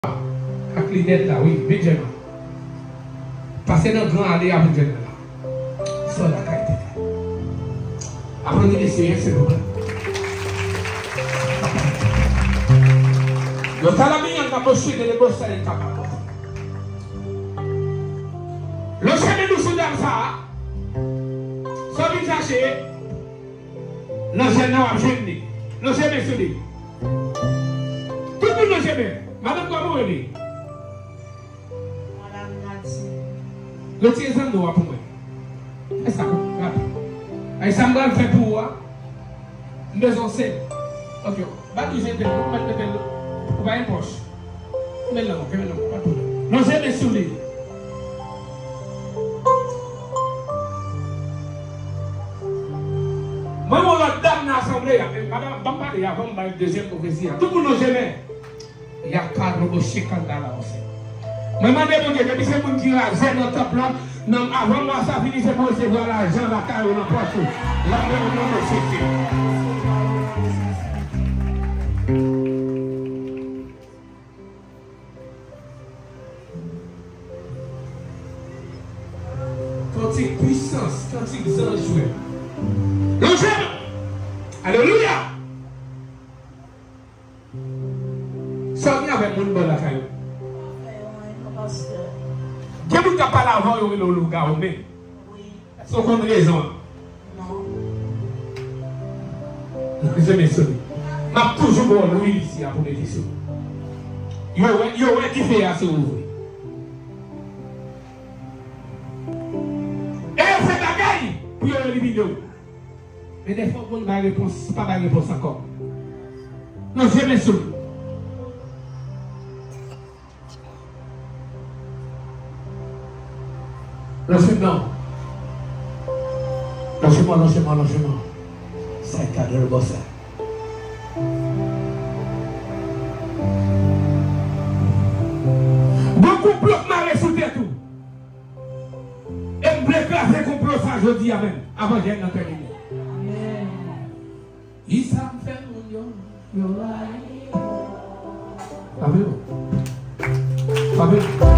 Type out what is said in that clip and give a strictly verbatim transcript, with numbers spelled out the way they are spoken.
Ak linèt la, wi, vin jwenn mwen. Pase nan gran ale a vin jwenn mwen la. Sò lakay tèt la. Aplodi Lesenyè, silvouplè. Yo ta la miyan ka boche de le bosa e ka pa bosa. Lo se men nou sou dam sa a. Sa w vin chache? Nan jèn nan w ap jwenn li. Lonje men sou li. Tout moun lonje men. Madanm, kòman w rele? Madanm Nati. Retire zanno a pou mwen. Fè sa, rapid. Ay, sa m pral fè pou ou a, m bezwen w senp. Ok. Ba nou jete l, ou mèt mete l. Ou pa gen pòch. Kenbe l nan men w, kenbe l nan men w, pa t pwoblèm. Lonje men sou li. Mwen wè yon lòt dam nan asanble a, men madanm, ban m pale avan m bay dezyèm pwofesi a. Tout moun lonje men. Yaka robo chikanda la osi. Mwen mande Bondye, depi se moun ki razè nan tanp lan, nan, avan mwa sa fini, se pou resevwa lajan lakay ou nan pòch ou. Nan non de Jezi. Kantik pwisans, kantik zanj mwen. Lonje men. Alelouya. Sa w gen avèk moun bò lakay ou? Gen moun k ap pale avè w, yo rele w lougawou, men èske w konn rezon an? Lonje men sou li. M ap toujou ba w lwil isi a pou mete sou ou. Yo wè, yo wè dife a se ou vre. E yo fè bagay pou yo elimine w. Men dèfwa ou konn bay repons, pa bay repons ankò. Lonje men sou li. Lonje men. Lonje men, lonje men, lonje men. Sa e kado l bò sa. Gon konplo k mare sou tèt ou. E m vle kraze konplo sa jodi a menm, avan jèn nan tèmine. Amèn. Ki sa m fè moun yo, yo rayi m? Pa vre non. Pa vre non.